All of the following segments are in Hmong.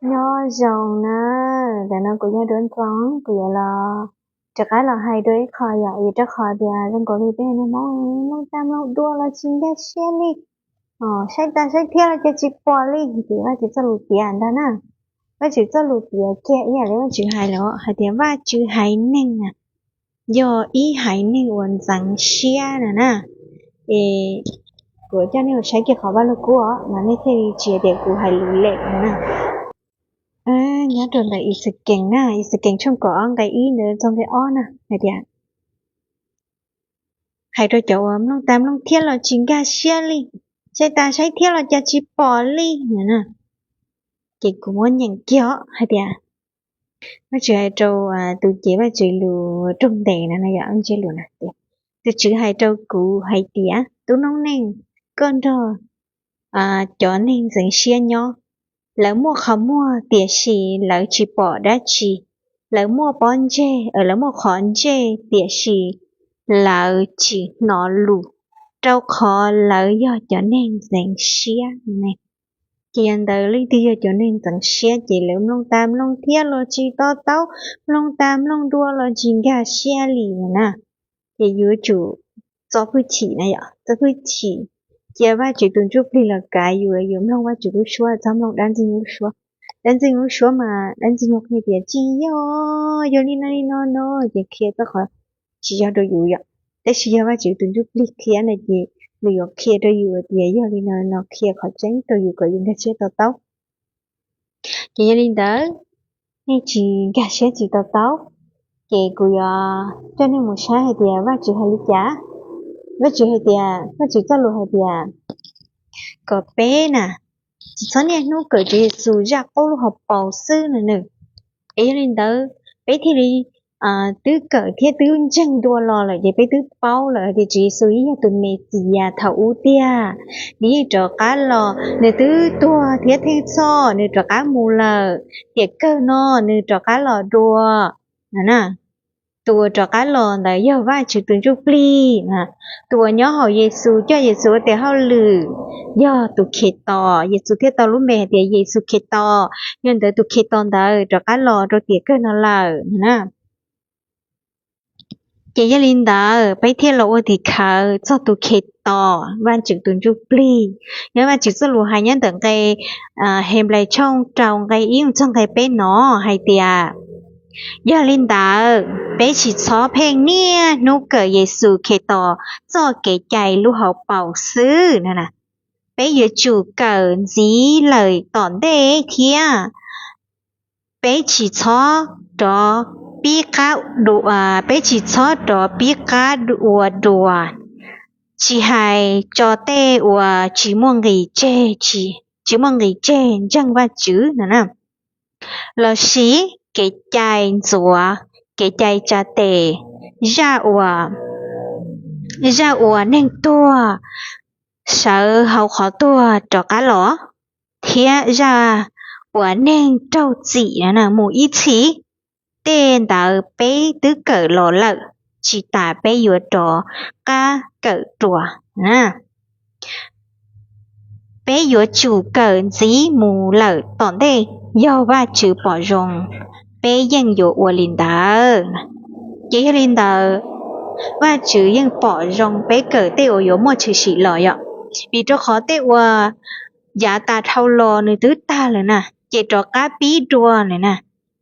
Nyob zoo na, ntawm no kuv yog Duab Ntxoo, kuv yuav los rov qab los hais dua ib qho yom, vim rau qhov tias zoo nkaus li peb haiv neeg Hmoob mloog tab mloog dua los tsis nkag siab li, saib tas saib thiab los cas tsis pom li, ces Vajtswv txoj lus piav ntag na. Vajtswv txoj lus piav kiag ib yam li Vajtswv hais los hais tias Vajtswv haiv neeg yog ib haiv neeg uas ntxeev siab no na. Es kuv coj nej mus saib kiag qhov Vajluskub os, mas nej thiaj li tsis tias kuv hais lus lem no na. Nyob rau ntawm Ixakees na, Ixakees tshooj kaum ob nqe ib ntawd txog nqe ob na hais tias, hais rau cov uas mloog tas mloog thiab los tsis nkag siab li, saib tas saib thiab los cas tsis pom li no na. Ces kuv muab nyeem kiag os hais tias, Vajtswv hais rau tus cev Vajtswv lus raug ntes no na yom, ntsiab lus na tias, tus Tswv hais rau kuv hais tias, tub noob neej, koj nrog cov neeg ntxeev siab nyob, lawv muaj qhov muag tiam sis lawv tsis pom dab tsi, lawv muaj pob ntseg, lawv muaj qhov ntsej tiam sis lawv tsis hnov lus, rau qhov lawv yog cov neeg ntxeev siab ne. Ces yog ntawd leej twg yog cov neeg ntxeev siab ces lawv mloog tas mloog thiab los tsis to taub, mloog tas mloog dua los tsis nkag siab li no na. Ces yuav tsum txo hwj chim na yom, txo hwj chim, cia Vajtswv tus Ntsuj Plig los kav yus, yus mloog Vajtswv lub suab, txhob mloog dab ntxwg nyoog lub suab. Dab ntxwg nyoog lub suab mas dab ntxwg nyoog qhia tias tsis yog, yog li no li no no, ces qhia txoj qhov tsis yog rau yus yom. Tab sis yog Vajtswv tus Ntsuj Plig qhia no ces nws yuav qhia rau yus tias yog li no no, qhia qhov tseeb rau yus kom yus nkag siab to taub. Ces yog li ntawd, nej tsis nkag siab tsis to taub, ces kuv yuav coj nej mus saib hais tias Vajtswv hais li cas. Vajtswv hais tias, Vajtswv txoj lus hais tias kom peb na, tsis txhob niaj hnub kawm Tswv Yexus zaj qub lub hauv paus xwb no nws. Es yog li ntawd peb thiaj li twb kawm thiab twb ntseeg dua los lawm ces peb twb paub lawm hais tias Tswv Yexus yeej yog tus Mexiyas thaum ub tiag, nws yeej rov qab los, nws twb tuag thiab theej txhoj, nws rov qab mus lawm, tiam kawg no nws rov qab los dua no na. Tus uas rov qab los ntawd yog Vajtswv tus Ntsuj Plig. Tus uas nyob hauv Yexus, coj Yexus ua tes hauj lwm, yog tus Khetos. Yexus thiaj tau lub npe hais tias Yexus Khetos, yog ntawd tus Khetos ntawd rov qab los rau tiam kawg no lawm no na. Ces yog li ntawd peb thiaj los ua tim khawv txog tus Khetos, Vajtswv tus Ntsuj Plig. Yog Vajtswv txoj lus hais nyob ntawm nqe Henplais tshooj rau nqe ib mus txog nqe peb no hais tias, yog li ntawd peb tsis txhob pheej niaj hnub kawm Yexus Khetos txoj kev cai lub hauv paus xwb no na. Peb yuav tsum kawm ntxiv lawm tom ntej thiab. Peb tsis txhob rov pib qab, peb tsis txhob rov pib qab ua dua, tsis hais tso tej uas tsis muaj nqis tseg, tsis muaj nqis tseg ntseeg Vajtswv no na. Los sis kev cai ntxuav, kev cai tsa tes, zaj uas, zaj uas neeg tuag sawv hauv qhov tuag rov qab los, thiab zaj uas neeg raug txim no na mus ib txhis. Tej ntawd peb twb kawm los lawm, tsis tas peb yuav rov qab kawm dua na. Peb yuav tsum kawm ntxiv mus lawm tom ntej, yog Vajtswv pom zoo, peb yeej yuav ua li ntawd. Ces yog li ntawd, Vajtswv yeej pom zoo peb kawm tej uas yuav muaj tshwm sim los yom, vim rau qhov tej uas yav tas dhau los nws twb tag lawm na, ces rov qab pib dua lawm na.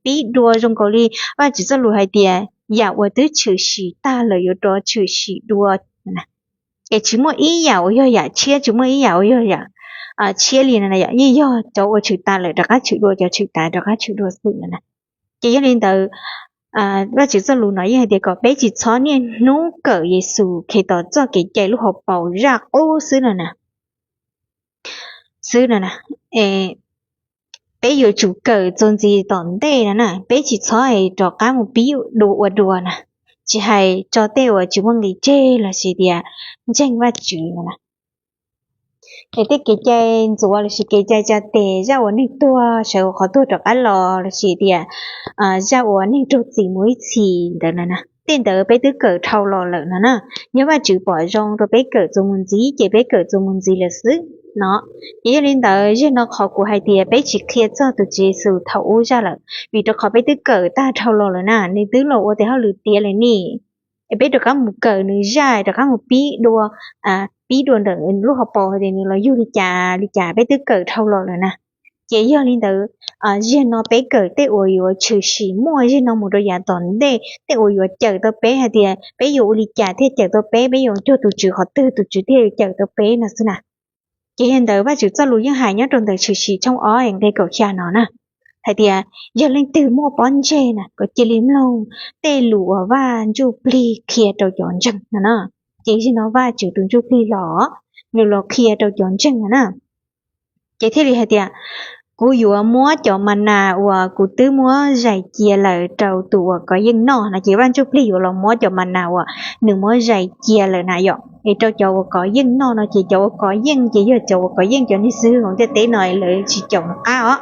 Pib dua zoo nkaus li Vajtswv txoj lus hais tias yam uas twb tshwm sim tag lawm yuav rov tshwm sim dua. Es tsis muaj ib yam uas yog yam tshiab, tsis muaj ib yam uas yog yam tshiab li no na yom, yeej yog cov uas tshwm tas lawm rov qab tshwm dua, cov tshwm tas rov qab tshwm dua xwb no na. Ces yog li ntawd, Vajtswv txoj lus no yeej hais tias kom peb tsis txhob niaj hnub kawm Yexus Khetos txoj kev cai lub hauv paus zaj qub xwb no na. Xwb no na, peb yuav tsum kawm txuas ntxiv tom ntej no na, peb tsis txhob rov qab mus pib dua ua dua na, tsis hais tso tej uas tsis muaj nqis tseg los sis tias ntseeg Vajtswv no na. Es tej kev cai ntxuav los sis kev cai tsa tes, zaj uas neeg tuag sawv hauv qhov tuag rov qab los los sis tias zaj uas neeg raug txim mus ib txhis ntawd no na, tej ntawd peb twb kawm dhau los lawm no na. Yog Vajtswv pom zoo rau peb kawm txuas mus ntxiv ces peb kawm txuas mus ntxiv lawm xwb. no. Ces yog li ntawd, zaum no qhov kuv hais tias peb tsis qhia txog tus Tswv Yexus thaum ub zaj lawm, vim rau qhov peb twb kawm tag dhau los lawm na, nws twb los ua tes hauj lwm tiav lawm ne. Es peb rov qab mus kawm nws zaj, rov qab mus pib dua, pib dua ntawm lub hauv paus tias nws los yug li cas li cas, peb twb kawm dhau los lawm na. Ces yog li ntawd, zaum no peb kawm tej uas yuav tshwm sim muaj zaum no mus rau yav tom ntej, tej uas yuav cawm tau peb hais tias peb yuav ua li cas thiaj cawm tau peb, peb yuav cuag tus Tswv qhov twg tus Tswv thiaj cawm tau peb no xwb na. Ces yog ntawd Vajtswv txoj lus yeej hais nyob rau ntawm Tshwm Sim tshooj ob nqe kaum xya no na, hais tias yog leej twg muaj pob ntseg na, kom cia li mloog tej lus uas Vaj Ntsujplig qhia rau cov ntseeg no na. Ces zaum no Vajtswv tus Ntsujplig los, nws los qhia rau cov ntseeg no na. Ces thiaj li hais tias, kuv yuav muab cov ma nas uas kuv twb muab zais cia lawm rau tus uas kov yeej noj no. Ces Vaj Ntsujplig yuav los muab cov ma nas uas nws muab zais cia lawm na yom, es rau cov uas kov yeej noj no. Ces cov uas kov yeej ces yog cov uas kov yeej cov niag xib hwb hauv ntiaj teb no, lawv tsis caum nws qab os.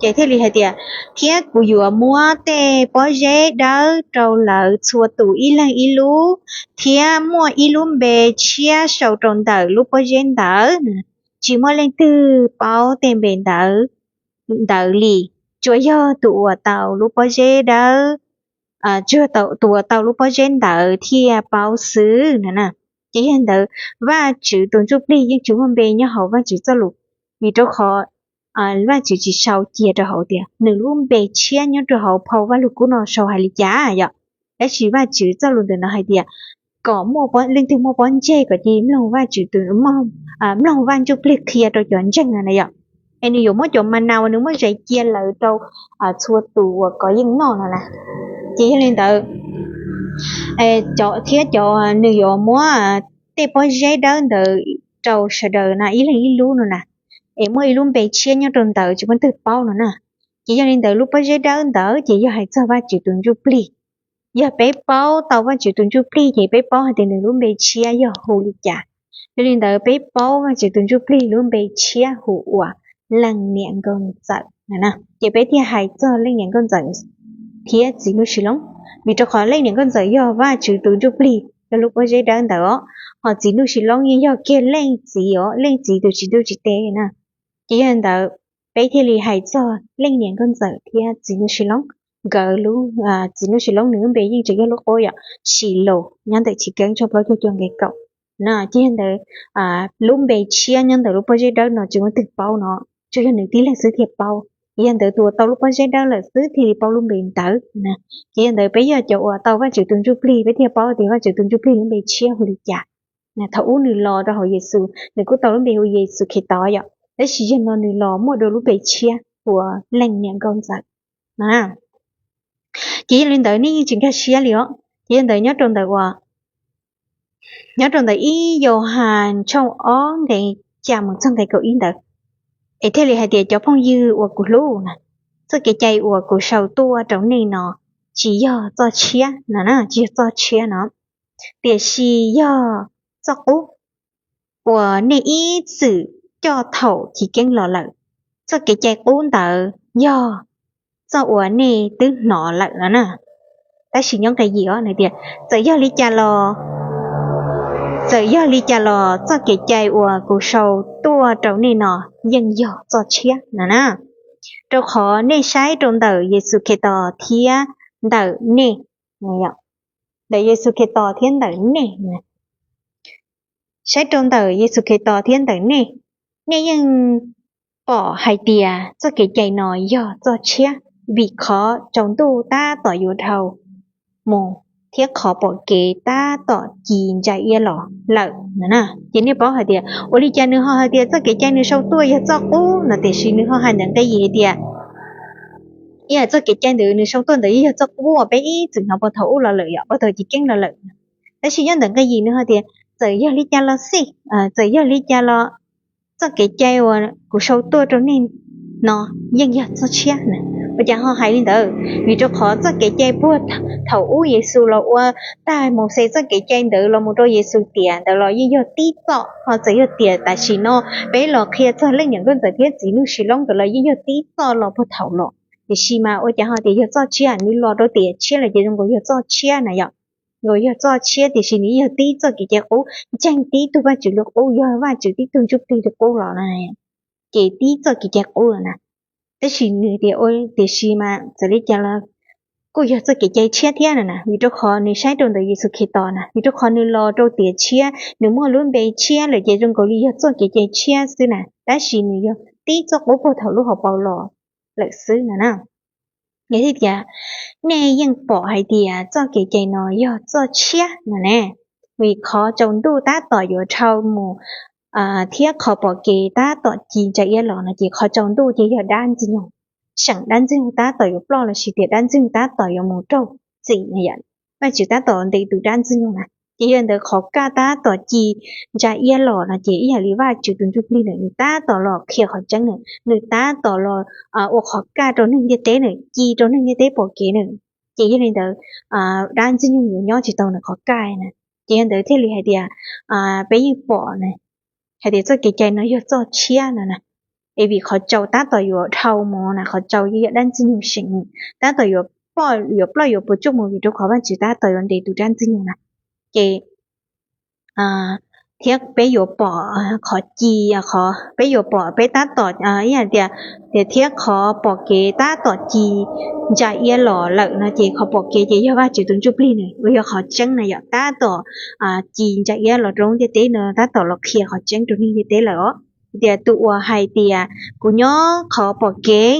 Ces thiaj li hais tias, thiab kuv yuav muab tej pob zeb dawb rau lawv txhua tus ib leeg ib lub, thiab muaj ib lub npe tshiab sau rau ntawm lub pob zeb ntawd. Tsis muaj leej twg paub tej npe ntawd li, tsuas yog tus uas tau lub pob zeb dawb, tsuas yog tus uas tau lub pob zeb ntawd thiaj paub xwb no na. Ces yog ntawd, Vajtswv tus Ntsujplig yeej tsis muaj npe nyob hauv Vajtswv txoj lus, vim rau qhov Vajtswv tsis sau cia rau hauv tias nws lub npe tshiab nyob rau hauv phau Vajluskub no sau hais li cas yom. Tab sis Vajtswv txoj lus ntawm no hais tias kom muaj leej twg muaj pob ntseg kom cia li mloog Vajtswv, mloog Vaj Ntsujplig qhia rau cov ntseeg no na yom. Es nws yuav muab cov ma nas uas nws muab zais cia lawm rau txhua tus uas kov yeej noj no na. Ces yog li ntawd, thiab cov, nws yuav muab tej pob zeb dawb ntawd rau sawv daws na ib leeg ib lub no na. Es muaj ib lub npe tshiab nyob rau ntawd tsis muaj leej twg paub no na. Ces yog li ntawd lub pob zeb dawb ntawd ces yog hais txog Vajtswv tus Ntsujplig. Yog peb paub tau Vajtswv tus Ntsujplig ces peb paub hais tias nws lub npe tshiab yog hu li cas. Yog li ntawd peb paub Vajtswv tus Ntsujplig lub npe tshiab hu ua Leej Niam Nkauj Ntxawm. Ces peb thiaj hais txog Leej Niam Nkauj Ntxawm thiab Txiv Nuj Sis Loob, vim rau qhov Leej Niam Nkauj Ntxawm yog Vajtswv tus Ntsujplig, yog lub pob zeb dawb ntawd os. Ho Txiv Nuj Sis Loob yeej yog kiag Leej Txiv os, Leej Txiv tus tsis ntuj tsis teb na. Ces yog li ntawd, peb thiaj li hais txog Leej Niam Nkauj Ntxawm thiab Txiv Nuj Sis Loob. Nkawd lub, Txiv Nuj Sis Loob nws lub npe yeej tseem yog lub qub yom, Silos, nyob ntawm Chiv Keeb tshooj plaub caug cuaj nqe kaum. Ces yog ntawd, lub npe tshiab nyob ntawm lub pob zeb dawb no tsis muaj leej twg paub no, tsuas yog nws tib leeg xwb thiaj paub. Ces yog ntawd tus uas tau lub pob zeb dawb lawm xwb thiaj li paub lub npe ntawd. Ces yog ntawd peb yog cov uas tau Vajtswv tus Ntsujplig peb thiaj paub tias Vajtswv tus Ntsujplig lub npe tshiab hu li cas. Thaum ub nws los rau hauv Yexus nws kuj tau lub npe hu Yexus Khetos yom, tab sis yog no nws los muaj dua lub npe tshiab hu ua Leej Niam Nkauj Ntxawm. Ces yog li ntawd nej yeej tsis nkag siab li os. Ces yog ntawd nyob rau ntawm uas, nyob rau ntawm ib Yauhas tshooj ob nqe xya mus txog nqe kaum ib ntawd, es thiaj li hais tias cov phooj ywg uas kuv hlub na, txoj kev cai uas kuv sau tuaj rau nej no tsis yog txoj tshiab no na, tsis yog txoj tshiab no, tiam sis yog txoj qub uas nej ib txwm coj thaum chiv keeb los lawm. Txoj kev cai qub ntawd yog txoj uas nej twb hnov lawm no na. Tab sis nyob nqe yim os, nws tias, txawm yog li cas los, txawm yog li cas los txoj kev cai uas kuv sau tuaj rau nej no yeej yog txoj tshiab no na, rau qhov nej saib rau ntawm Yexus Khetos thiab ntawm nej, ntawm Yexus Khetos thiab ntawm nej, saib rau ntawm Yexus Khetos thiab ntawm nej, nej yeej pom hais tias txoj kev cai no yog txoj tshiab, vim qhov tsaus ntuj tab tom yuav dhau mus thiab qhov pom kev tab tom ci ntsa iab los lawm no na. Ces nej paub hais tias ua li cas nws ho hais tias txoj kev cai nws sau tuaj yog txoj qub no, tiam sis nws ho hais ntawm nqe yim hais tias, ib yam txoj kev cai ntawd nws sau tuaj ntawd yeej yog txoj qub uas peb ib txwm hnov puag thaum ub los lawm yom, puag thaum chiv keeb los lawm. Tab sis nyob ntawm nqe yim nws hais tias txawm yog li cas los xij, txawm yog li cas los txoj kev cai uas kuv sau tuaj rau nej no yeej yog txoj tshiab na. Ua cas ho hais li ntawd? Vim rau qhov txoj kev cai puag thaum ub Yexus los ua tag Mauxes txoj kev cai ntawd los mus rau Yexus tiam ntawd los yeej yog tib txoj, ho txawm yog tiam tam sim no peb los qhia txog Leej Niam Nkauj Ntxawm thiab Txiv Nuj Sis Loob ntawd los yeej yog tib txoj los puag thaum los. Tiam sis mas ua cas ho tias yog txoj tshiab, nws los rau tiam tshiab lawm ces zoo nkaus yog txoj tshiab na yom. nkaus yog txoj tshiab, tiam sis nws yog tib txoj kev cai qub, ntseeg tib tug Vajtswv li qub, yog Vajtswv tib tug ntsuj plig li qub los na, ces tib txoj kev cai qub los na. Tab sis nws tias, tiam sis mas txawm li cas los kuj yog txoj kev cai tshiab thiab no na, vim rau qhov nws saib rau ntawm Yexus Khetos na, vim rau qhov nws los rau tiam tshiab, nws muaj lub npe tshiab lawm ces zoo nkaus li yog txoj kev cai tshiab xwb na, tab sis nws yog tib txoj qub puag thaum lub hauv paus los lawm xwb no na. Yog thiaj tias nej yeej pom hais tias txoj kev cai no yog txoj tshiab no ne, vim qhov tsaus ntuj tab tom yuav dhau mus thiab qhov pom kev tab tom ci ntsa iab los no ces qhov tsaus ntuj ces yog dab ntxwg nyoog. Seem dab ntxwg nyoog tab tom yuav ploj lossis tias dab ntxwg nyoog tab tom yuav mus raug txim na yom, Vajtswv tab tom ntes tus dab ntxwg nyoog na. Ces yog li ntawd qhov kaj tab tom ci ntsa iab los no ces ib yam li Vajtswv tus ntsuj plig na, nws tab tom los qhia qhov tseeb na, nws tab tom los ua qhov kaj rau neeg ntiaj teb na, ci rau neeg ntiaj teb pom kev na. Ces yog li ntawd dab ntxwg nyoog yuav nyob tsis tau nws qhov kaj na. Ces yog ntawd thiaj li hais tias peb yeej pom na, hais tias txoj kev cai no yog txoj tshiab no na, es vim qhov tsaus tab tom yuav dhau mus na, qhov tsaus yog dab ntxwg nyoog seem, tab tom yuav ploj yuav puas tsuaj mus vim rau qhov Vajtswv tab tom yuav ntes tus dab ntxwg nyoog na. Ces thiab peb yuav pom qhov ci, qhov peb yuav pom peb tab tom ib yam tias, tias thiab qhov pom kev tab tom ci ntsa iab los lawm no ces qhov pom kev ces yog Vajtswv tus ntsuj plig nws uas yog qhov tseeb na yom, tab tom ci ntsa iab los rau lub ntiaj teb no, tab tom los qhia qhov tseeb rau neeg ntiaj teb lawm os. Tias tus uas hais tias kuv nyob qhov pom kev,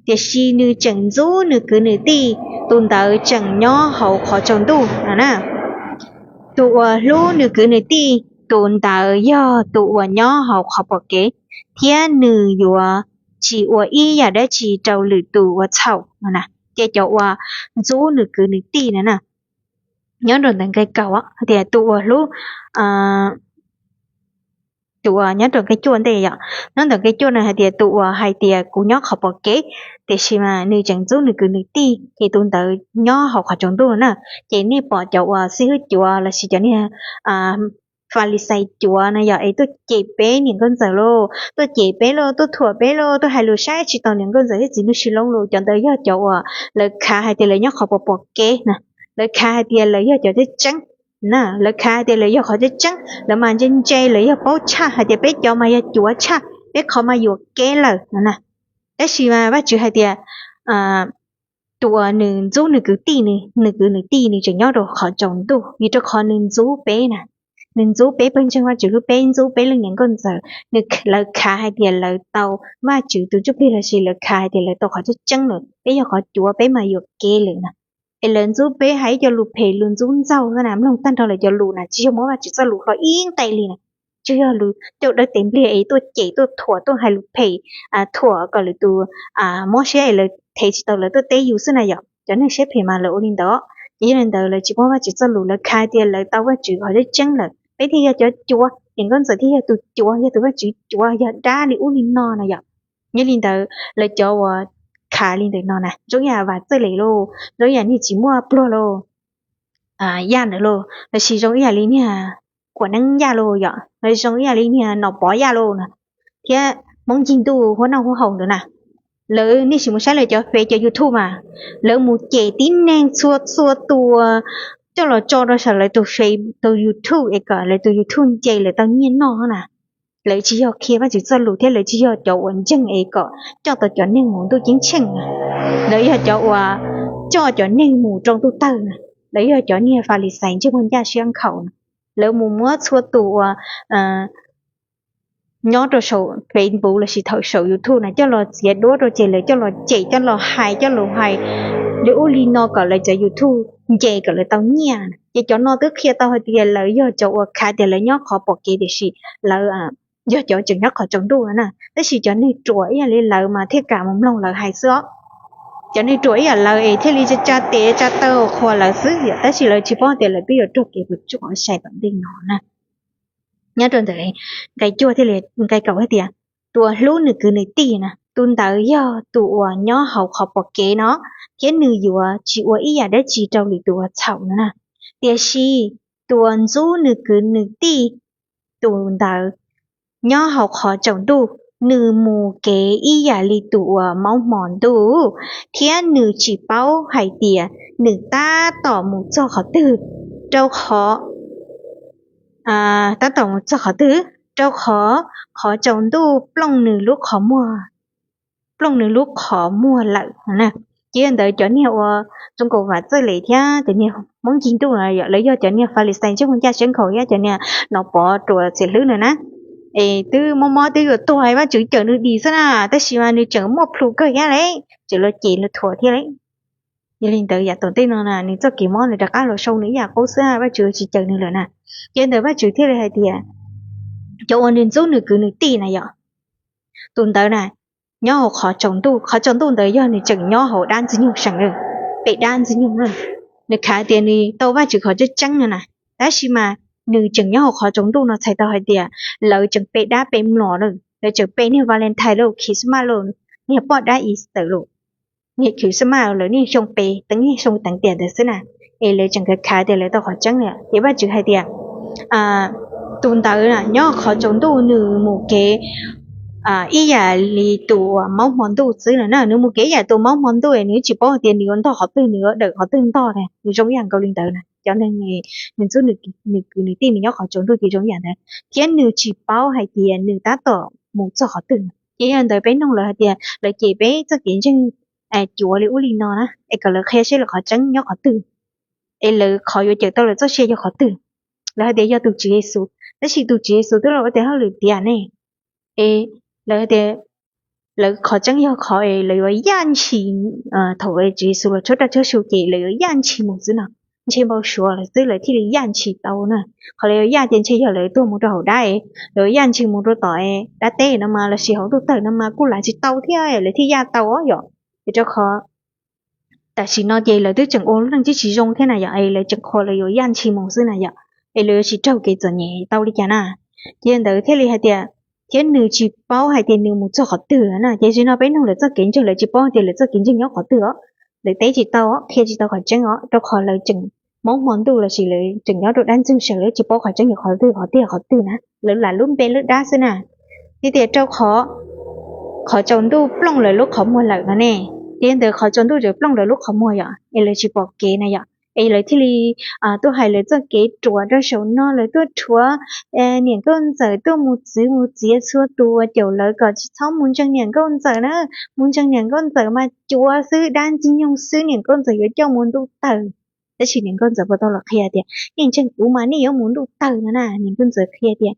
tiam sis nws tseem ntxub nws kwv nws tij, tus ntawd tseem nyob hauv qhov tsaus ntuj no na. Tus uas hlub nws kwv nws tij, tus ntawd yog tus uas nyob hauv qhov pom kev, thiab nws yuav tsis ua ib yam dab tsi rau lwm tus ua txhaum no na. Ces cov uas ntxub nws kwv nws tij no na, nyob rau ntawm nqe kaum tias tus uas hlub, tus uas nyob rau nqe cuaj ntej yom, nyob ntawm nqe cuaj no hais tias tus uas hais tias kuv nyob qhov pom kev, tiam sis mas nws tseem ntxub nws kwv nws tij, ces tus ntawd nyob hauv qhov tsaus ntuj na. Ces nej pom cov uas xib hwb cuav lossis cov niag Falixais cuav no yog es tuaj cem peb niam nkauj ntxawm lauj, tuaj cem peb lauj, tuaj thuam peb lauj, tuaj hais lus saib tsis taus niam nkauj ntxawm thiab txiv nraug Sis Loob lauj, cov ntawd yog cov uas lawv khav hais tias lawv nyob qhov pom pom kev na. Lawv khav hais tias lawv yog cov tseeb tseeb na, lawv khav hais tias lawv yog qhov tseeb tseeb, lawv mas ntse ntse, lawv yog paub tshaj hais tias peb cov mas yog cuav tshaj, peb qhov mas yuam kev lawm no na. Tab sis mas Vajtswv hais tias tus uas nws ntxub nws kwv tij, nws kwv nws tij nws tseem nyob rau qhov tsaus ntuj, vim rau qhov nws ntxub peb na. Nws ntxub peb pawg ntseeg Vajtswv hlub peb, ntxub peb leej niam nkauj ntxawm, nws, lawv khav hais tias lawv tau Vajtswv tus ntsuj plig lossis lawv khav hais tias lawv tau qhov tseeb tseeb lawm, peb yog qhov cuav, peb mas yuam kev lawm na. Es lawv ntxub peb hais ib co lus phem lus ntxub ntxaug xwb na, mloog tag nrho lawv cov lus na tsis yog muab Vajtswv txoj lus hlob ib nqe li na. Tsuas yog lus coj dawb tev npliag es tuaj cem tuaj thuam tuaj hais lus phem, thuam kom lwm tus mob siab es lawv thev tsis tau lawv tuaj teb yus xwb na yom. Cov neeg siab phem mas lawv ua li ntawd, ces yog li ntawd lawv tsis muaj Vajtswv txoj lus, lawv khav tias lawv tau Vajtswv qhov tseeb tseeb lawm, peb thiaj yog cov cuav, niam nkauj ntxawm thiaj yog tus cuav, yog tus Vajtswv cuav, yog dab li ub li no na yom. Yog li ntawd lawv cov uas khav li ntawm no na zoo ib yam Vam Txawj Les lauj, zoo ib yam niag tsis muaj pluag lauj, Yaj ntawd lauj, lossis zoo ib yam li niag Kuam Neeb Yaj lauj yom, lossis zoo ib yam li niag Nom Pov Yaj lauj na, thiab Hmoob Ncig Ntuj Huab Noj Huab Haus ntawd na. Lawv, nej sim mus saib lawv cov Face cov YouTube mas, lawv mus cem tib neeg txhua txhua tus coj los tso rau saum lawv tus Face tus YouTube es kom lawv tus YouTube nce lawv tau nyiaj noj na. Lawv tsis yog qhia Vajtswv txoj lus thiab lawv tsis yog cov uas ntseeg es kom coj tau cov neeg mus ntuj ceeb tsheej na. Lawv yog cov uas coj cov neeg mus rau ntuj tawg na. Lawv yog cov niag Falixais ntsej muag ncaj siab nkhaus na. Lawv mus muab txhua tus uas nyob rau saum Facebook lossis thaum saum YouTube na coj los txiav duab rau ces lawv coj los cem coj los hais coj los hais li ub li no kom lawv cov YouTube nce kom lawv tau nyiaj. Ces cov no twb qhia tau hais tias lawv yog cov uas khav tias lawv nyob qhov pom kev tiam sis lawv yog cov tseem nyob qhov tsaus ntuj no na. Tab sis cov neeg ruam ib yam li lawv mas thiaj kam mus mloog lawv hais xwb os. Cov neeg ruam ib yam lawv es thiaj li tsa tes tsa taw qhuas lawv xwb, tab sis lawv tsis paub tias lawv twb yuav raug kev puas tsuaj sai tom ntej no na. Nyob rau ntawm nqe cuaj thiaj li nqe kaum hais tias, tus uas hlub nws kwv nws tij na, tus ntawd yog tus uas nyob hauv qhov pom kev no, thiab nws yuav tsis ua ib yam dab tsi rau lwm tus ua txhaum no na. Tiam sis tus uas ntxub nws kwv nws tij, tus ntawd nyob hauv qhov tsaus ntuj, nws mus kev ib yam li tus uas maub hmo ntuj, thiab nws tsis paub hais tias nws tab tom mus txog qhov twg. rau qhov, tab tom mus txog qhov twg, rau qhov qhov tsaus ntuj plooj nws lub qhov muag, plooj nws lub qhov muag lawm na. Ces yog ntawd cov niag uas zoo nkaus vam txawj lem thiab cov niag Hmoob ncig ntuj no yom, lawv yog cov niag Falixais ntsej muag ncaj siab nkhaus thiab cov niag no pov ruas txiav hlwb no na, es twb mob mob twb yuav tuag, Vajtswv cawm nws dim xwb na, tab sis mas nws tseem muaj plhus kawg thiab le, tseem los cem los thuam thiab le. Yog li ntawd yav tom ntej no na nws txoj kev mob nws rov qab los sau nws ib yam qub xwb, Vajtswv tsis cawm nws lawm na. Ces ntawd Vajtswv thiaj li hais tias cov uas nws ntxub nws kwv nws tij na yom, tus ntawd na nyob hauv qhov tsaus ntuj, qhov tsaus ntuj ntawd yog nws tseem nyob hauv dab ntxwg nyoog seem, pe dab ntxwg nyoog na. Nws khav tias nws tau Vajtswv qhov tseeb tseeb no na, tab sis mas nws tseem nyob hauv qhov tsaus ntuj no txhais tau hais tias lawv tseem pe dab pe mlom lawm, lawv tseem pe niag Valentine lawm, Christmas lawm, niag poj dab Easter lawm, niag Christmas lawm niaj xyoo pe teev niaj xyoo teev tiam ntawd xwb na. Es lawv tseem khav khav tias lawv tau qhov tseeb lawm. Ces Vajtswv hais tias tus ntawd na nyob qhov tsaus ntuj nws mus kev ib yam li tus maub hmo ntuj xwb na, nws mus kev ib yam tus maub hmo ntuj, nws tsis paub hais tias nws yuav ntog qhov twg, nws yuav dawm qhov twg ntog na, nws zoo ib yam nkaus li ntawd na. Cov neeg nws ntxub nws kwv nws tij nws nyob qhov tsaus ntuj ces zoo ib yam ntawd, thiab nws tsis paub hais tias nws tab tom mus txog qhov twg. Ces yog ntawd peb noog lawv hais tias lawv cem peb txoj kev ntseeg cuav li ub li no na, es kom lawv qhia seb lawv qhov tseeb nyob qhov twg, es lawv qhov yuav cawm tau lawv txoj sia yog qhov twg. Lawv hais tias yog tus Tswv Yexus, tab sis tus Tswv Yexus twb los ua tias hauj lwm tiav ne, es lawv hais tias lawv qhov tseeb yog qhov es lawv yuav yaj ntshis, thaum Tswv Yexus los tshuab raj tshuab su ces lawv yuav yaj ntshis mus xwb no, ntshe npau suav lawm xwb lawv thiaj li yaj ntshis tau na. Qhov lawv yuav yaj ces ntshe yog lawv tuag mus rau hauv dab, lawv yuav yaj ntshis mus rau tom dab teb no mas lossis hauv ntuj tawg no mas kuj lav tsis tau thiab lawv thiaj yaj tau os yom. Es rau qhov tam sim no ces lawv twb tseem ua lub neej tsis tsis zoo thiab na yom, es lawv tseem qhuas lawv yuav yaj ntshis mus xwb na yom, es lawv yuav tsis raug kev txom nyem tau li cas na. Ces ntawd thiaj li hais tias thiab nws tsis paub hais tias nws mus txog qhov twg na. Ces zaum no peb noog lawv txoj kev ntseeg, lawv tsis paub hais tias lawv txoj kev ntseeg nyob qhov twg os. Lawv teb tsis tau, qhia tsis tau qhov tseeb os, rau qhov lawv tseem maub hmo ntuj lossis lawv tseem nyob rau dab ntxwg seem, lawv tsis paub qhov tseeb yog qhov twg, qhov twg qhov twg na, lawv lam lub npe lub dab xwb na. Ces tias rau qhov qhov tsaus ntuj plooj lawv lub qhov muag lawm no ne. Ces ntawd qhov tsaus ntuj tseem plooj lawv lub qhov muag yom, es lawv tsis pom kev na yom, es lawv thiaj li tuaj hais lawv txoj kev ruam rau saum no, lawv tuaj rhuav niam nkauj ntxawm tuaj mus txwv mus txiav txhua tus uas caum lawv kom tsis txhob mus ntseeg niam nkauj ntxawm na, mus ntseeg niam nkauj ntxawm mas cuav xwb, dab ntxwg nyoog xwb, niam nkauj ntxawm yuav coj mus ntuj tawg. Tab sis niam nkauj ntxawm puas tau los qhia tias nej ntseeg kuv mas nej yuav mus ntuj tawg no na. Niam nkauj ntxawm qhia tias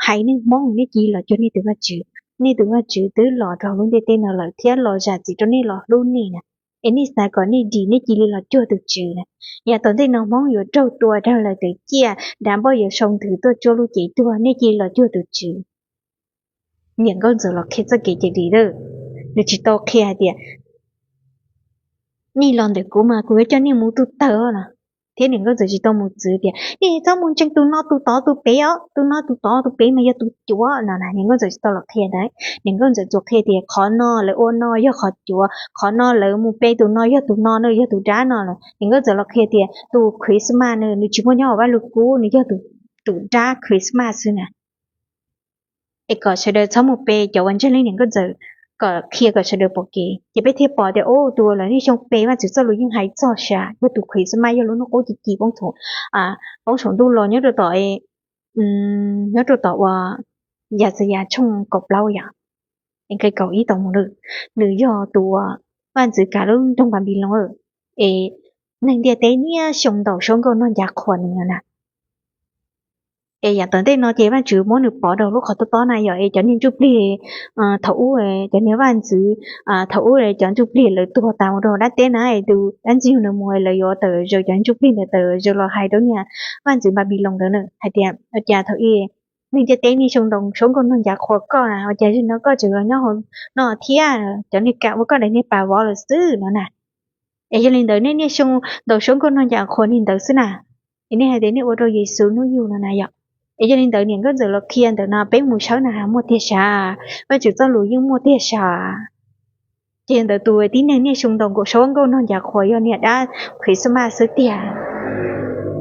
hais neeg Hmoob nej cia li los cuag nej tus Vajtswv, nej tus Vajtswv twb los rau lub ntiaj teb no lawm thiab los zam txim rau nej los hlub nej na. Es nej xav kom nej dim nej cia li los cuag tus Tswv na. Yav tom ntej no Hmoob yuav raug tua, raug lawv tawv ciaj, dav npoj yuav sau ntws tuaj tsuab lub cev tuag, nej cia li los cuag tus Tswv. Niam nkauj ntxawm los qhia txoj kev cawm dim lawm, nws tsis tau qhia hais tias nej los ntawm kuv mas kuv yuav coj nej mus ntuj tawg no. Thiab niam nkauj ntxawm tsis tau mus txwv tias nej txhob mus ntseeg tus no tus tod tus pem os, tus no tus tod tus pem mas yog tus cuav no na. Niam nkauj ntxawm tsis tau los qhia ntawd, niam nkauj ntxawm tsuas qhia tias qhov no lawv ua no yog qhov cuav, qhov no lawv mus pe tus no yog tus no na, yog tus dab no lawm. Niam nkauj ntxawm los qhia tias tus Christmas na nws tsis muaj nyob hauv Vaj Lug Kub, nws yog tus dab Christmas xwb na. Es kom sawv daws txhob mus pe cov uas ntseeg leej niam nkauj ntxawm, kom qhia kom sawv daws pom kev. Ces peb thiaj pom tias ub, tus uas lawv niaj xyoo pe Vajtswv txoj lus yeej hais txog sav yog tus Christmas, yog lub hnub qub ci ci poob saum ntuj los nyob rau tom, nyob rau tom uas Yaxayas tshooj kaum plaub yom, nqe kaum ib tau mus lawm. Nws yog tus uas vaj ntxwv kav lub nroog Npanpiloos, es neeg ntiaj teb niaj xyoo ntaus suab nkauj nog ncav qhuas nws na. Es yav tom ntej no ces Vajtswv muab nws pov rau lub qhov tob tob na yom, es cov niag ntsuj plig thaum ub, cov niag vaj ntxwv thaum ub, cov ntsuj plig lawv tuag tas mus rau dab teb na, es tus dab ntxwg nyoog ntawd mus, lawv yuav tawm zaws, cov ntsuj plig ntawd tawm zaws los hais rau niag vaj ntxwv Npanpiloos ntawd na hais tias ua cas thaum ub neeg ntiaj teb niaj xyoo ntaus suab nkauj nog ncav qhuas koj na, ua cas zaum no koj tseem los nyob hauv no thiab? Cov niag kam ua koj daim niag pas vov lawm xwb no na. Es yog li ntawd nej niaj xyoo ntaus suab nkauj nog ncav qhuas niag ntawd xwb na, es nej hais tias nej ua rau Yexus hnub yug no na yom. Es yog li ntawd niam nkauj ntxawm los qhia ntawm no peb mus sawb na, muaj tiag sav, Vajtswv txoj lus yeej muaj tiag sav. Ces yog ntawd tus tib neeg niaj xyoo ntaus suab nkauj nog ncav qhuas yog niag dab Christmas xwb tiag.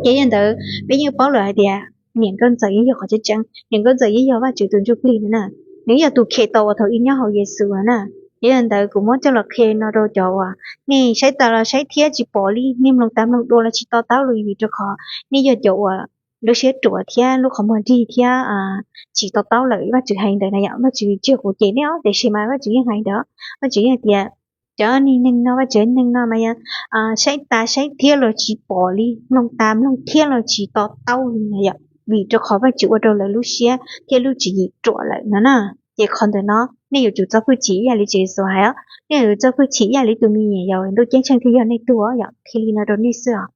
Ces yog ntawd peb yeej paub lawm hais tias niam nkauj ntxawm yeej yog qhov tseeb tseeb, niam nkauj ntxawm yeej yog Vajtswv tus ntsuj plig na. Nws yog tus khetos uas thaum ub nyob hauv Yexus na. Yog li ntawd kuv muab coj los qhia no rau cov uas nej saib tas los saib thiab tsis pom li, nej mloog tas mloog dua los tsis to taub li, vim rau qhov nej yog cov uas lub siab ruam thiab lub qhov muag dig thiab tsis to taub lawm Vajtswv hais ntawd na yom. Vajtswv tsis yog kuv cem nej os, tiam sis mas Vajtswv yeej hais ntawd. Vajtswv yeej tias cov neeg no, Vajtswv neeg no mas yog saib tas saib thiab los tsis pom li, mloog tas mloog thiab los tsis to taub li na yom, vim rau qhov Vajtswv ua rau lawv lub siab thiab lub tswv yim ruam lawm no na. Ces qhov ntawm no nej yuav tsum txo hwj chim ib yam li Tswv Yexus hais os, nej yuav tsum txo hwj chim ib yam li tus me nyuam yaus, ntuj ceeb tsheej thiaj yog nej tug os yom. Qhia li no rau nej xwb os.